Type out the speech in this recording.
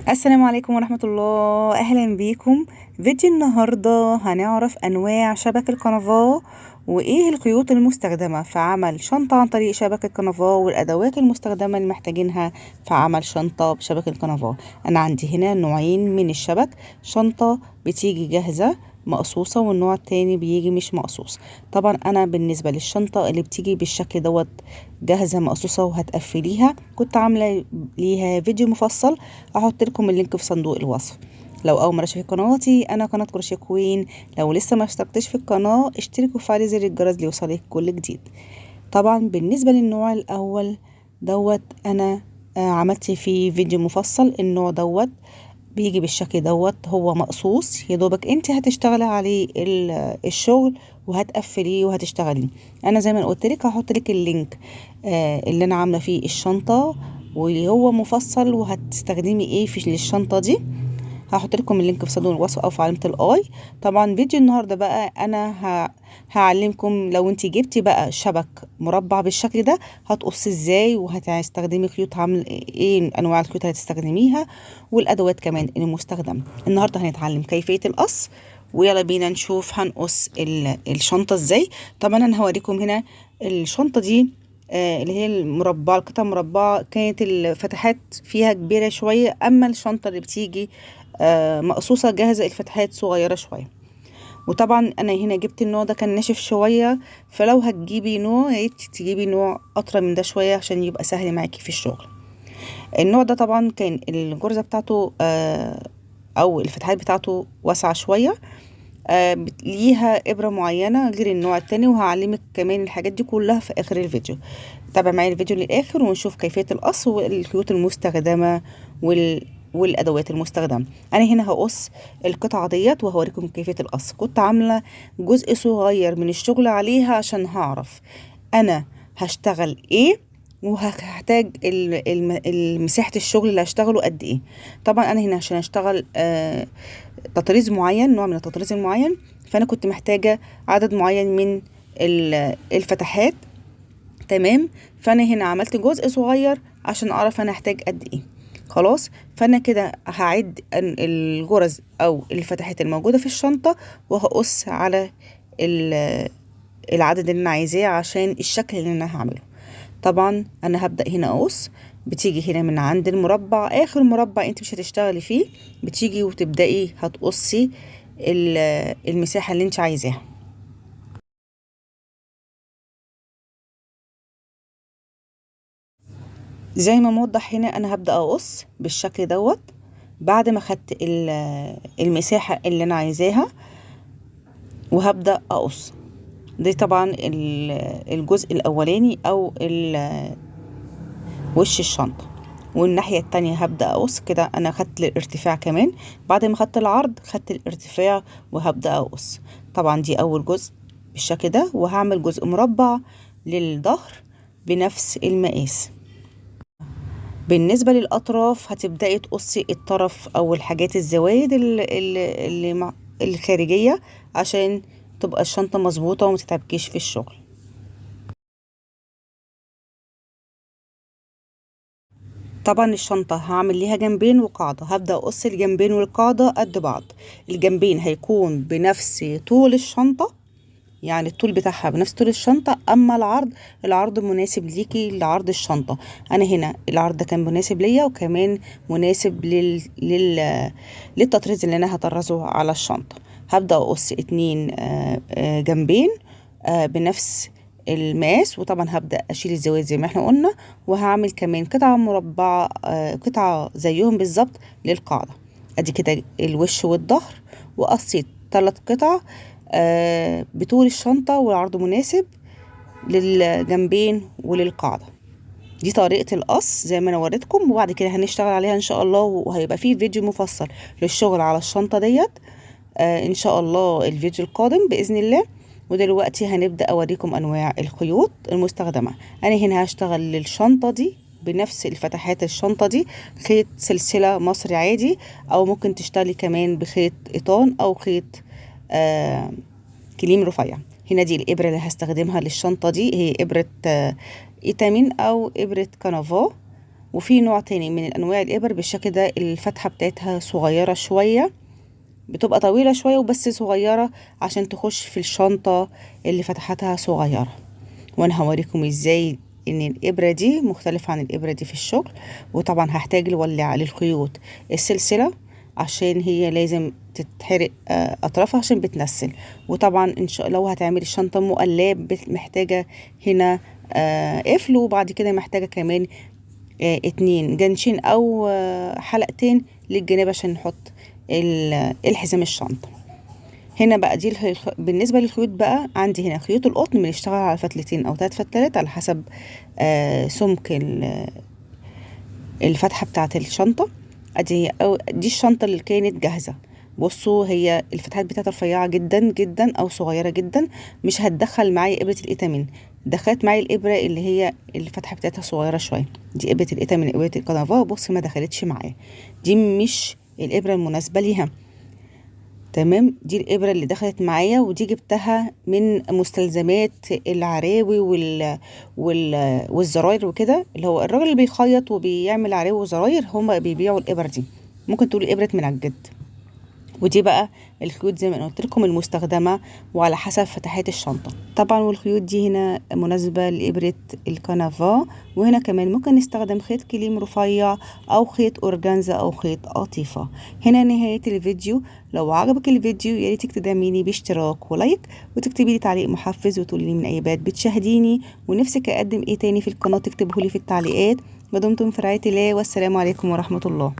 السلام عليكم ورحمة الله، أهلا بيكم. فيديو النهاردة هنعرف أنواع شبك الكنفاه وإيه الخيوط المستخدمة في عمل شنطة عن طريق شبك الكنفاه والأدوات المستخدمة اللي محتاجينها في عمل شنطة بشبك الكنفاه. أنا عندي هنا نوعين من الشبك، شنطة بتيجي جاهزة مقصوصة والنوع التاني بيجي مش مقصوص. طبعا انا بالنسبة للشنطة اللي بتيجي بالشكل دوت جاهزة مقصوصة وهتقفليها كنت عاملة ليها فيديو مفصل، احط لكم ال link في صندوق الوصف. لو اول مرة تشوفي قناتي، انا قناة كروشيه كوين، لو لسه ما اشتركتش في القناة اشترك وفعلي زر الجرس ليوصلك كل جديد. طبعا بالنسبة للنوع الاول دوت انا عملت فيه فيديو مفصل. النوع دوت بيجي بالشكل دوت، هو مقصوص يا دوبك انت هتشتغلي عليه الشغل وهتقفليه وهتشتغليه. انا زي ما قلت لك هحط لك ال link اللي انا عامله فيه الشنطة وهو مفصل وهتستخدمي ايه في الشنطة دي، هحط لكم ال link في صندوق الوصف او في علامة ال i. طبعا فيديو النهارده بقى انا هعلمكم لو انت جبتي بقى شبك مربع بالشكل ده هتقصي ازاي وهتستخدمي خيوط عامل ايه، انواع الخيوط اللي هتستخدميها والادوات كمان المستخدمة. النهارده هنتعلم كيفية القص، ويلا بينا نشوف هنقص الشنطة ازاي. طبعا انا هوريكم هنا الشنطة دي اللي هي المربعه، القطع المربعه كانت الفتحات فيها كبيرة شوية، اما الشنطة اللي بتيجي مقصوصة جاهزة الفتحات صغيرة شوية. وطبعا انا هنا جبت النوع ده كان ناشف شوية، فلو هتجيبي نوع يا ريت تجيبي نوع اطرى من ده شوية عشان يبقى سهل معاكي في الشغل. النوع ده طبعا كان الجرزه بتاعته او الفتحات بتاعته واسعة شوية، ليها ابره معينة غير النوع التاني، وهعلمك كمان الحاجات دي كلها في اخر الفيديو. تابع معايا الفيديو للاخر ونشوف كيفية القص والخيوط المستخدمة والادوات المستخدمة. انا هنا هقص القطعة ديت وهوريكم كيفية القص. كنت عامله جزء صغير من الشغل عليها عشان هعرف انا هشتغل ايه وهحتاج مساحة الشغل اللي هشتغله قد ايه. طبعا انا هنا عشان اشتغل تطريز معين، نوع من التطريز المعين، فانا كنت محتاجه عدد معين من الفتحات، تمام. فانا هنا عملت جزء صغير عشان اعرف انا هحتاج قد ايه. خلاص، فانا كده هعد الجرز او الفتحات الموجودة في الشنطة وهقص على العدد اللي انا عايزاه عشان الشكل اللي انا هعمله. طبعا انا هبدا هنا اقص، بتيجي هنا من عند المربع، اخر مربع انت مش هتشتغلي فيه، بتيجي وتبداي هتقصي المساحة اللي انت عايزاها. زي ما موضح هنا انا هبدا اقص بالشكل دوت بعد ما خدت المساحة اللي انا عايزاها، وهبدا اقص. دي طبعا الجزء الاولاني او وش الشنطة، والناحية التانية هبدا اقص كده. انا خدت الارتفاع كمان، بعد ما خدت العرض خدت الارتفاع وهبدا اقص. طبعا دي اول جزء بالشكل ده، وهعمل جزء مربع للظهر بنفس المقاس. بالنسبة للأطراف هتبدأي تقصي الطرف أو الحاجات الزوايد اللي الخارجية عشان تبقى الشنطة مظبوطة وما تتعبكيش في الشغل. طبعا الشنطة هعمل ليها جنبين وقاعدة، هبدأ أقص الجنبين والقاعدة قد بعض. الجنبين هيكون بنفس طول الشنطة، يعني الطول بتاعها بنفس طول الشنطة، اما العرض، العرض مناسب ليكي لعرض الشنطة. انا هنا العرض ده كان مناسب ليا وكمان مناسب للتطريز اللي انا هطرزه على الشنطة. هبدأ اقص 2 جنبين بنفس المقاس، وطبعا هبدأ اشيل الزوايد زي ما احنا قلنا، وهعمل كمان قطعة مربعة، قطعة زيهم بالظبط للقاعدة. ادي كده الوش والظهر، وقصيت 3 قطع بطول الشنطة والعرض مناسب للجنبين وللقاعدة. دي طريقة القص زي ما انا وريتكم، وبعد كده هنشتغل عليها ان شاء الله، وهيبقى فيه فيديو مفصل للشغل على الشنطة ديت ان شاء الله الفيديو القادم بإذن الله. ودلوقتي هنبدأ اوريكم انواع الخيوط المستخدمة. انا هنا هشتغل للشنطة دي بنفس الفتحات الشنطة دي خيط سلسلة مصري عادي، او ممكن تشتغلي كمان بخيط قيطان او خيط كليم رفيع. هنا دي الإبرة اللي هستخدمها للشنطة دي، هي إبرة إيتامين أو إبرة كنفاه. وفي نوع تاني من الانواع الابر بالشكل ده، الفتحة بتاعتها صغيرة شوية، بتبقى طويلة شوية وبس صغيرة عشان تخش في الشنطة اللي فتحتها صغيرة. وانا هوريكم ازاي ان الابرة دي مختلفة عن الابرة دي في الشغل. وطبعا هحتاج الولاعة للخيوط السلسلة عشان هي لازم تتحرق اطرافها عشان بتنسل. وطبعا ان شاء الله لو هتعملي الشنطة مقلاه محتاجة هنا قفل، وبعد كده محتاجة كمان 2 جنشين او حلقتين للجناب عشان نحط الحزام الشنطة. هنا بقى دي بالنسبة للخيوط بقى عندي هنا خيوط القطن بنشتغل على فتلتين او 3 فتلات على حسب سمك الفتحة بتاعة الشنطة. ادي او دي الشنطة اللي كانت جاهزة. بصوا هي الفتحات بتاعتها رفيعة جدا جدا او صغيرة جدا، مش هتدخل معايا ابرة الإيتامين. دخلت معايا الابرة اللي هي الفتحة بتاعتها صغيرة شوية، دي ابرة الإيتامين ابرة الكنفاه. بصي ما دخلتش معايا، دي مش الابرة المناسبة ليها. تمام، دي الابرة اللي دخلت معايا، ودي جبتها من مستلزمات العراوي والزراير وكده، اللي هو الراجل اللي بيخيط وبيعمل عراوي وزراير هما بيبيعوا الابر دي، ممكن تقولي ابرة منجد. ودي بقى الخيوط زي ما انا قلت لكم المستخدمة وعلى حسب فتحات الشنطة طبعا. والخيوط دي هنا مناسبة لابره الكنفاه، وهنا كمان ممكن نستخدم خيط كليم رفيع او خيط اورجانزا او خيط قطيفة. هنا نهاية الفيديو. لو عجبك الفيديو يا ريتك تدعميني باشتراك و like، وتكتبي لي تعليق محفز وتقولي لي من اي بلد بتشاهديني، ونفسك اقدم ايه تاني في القناة تكتبه لي في التعليقات. ودمتم في رعاية الله، والسلام عليكم ورحمة الله.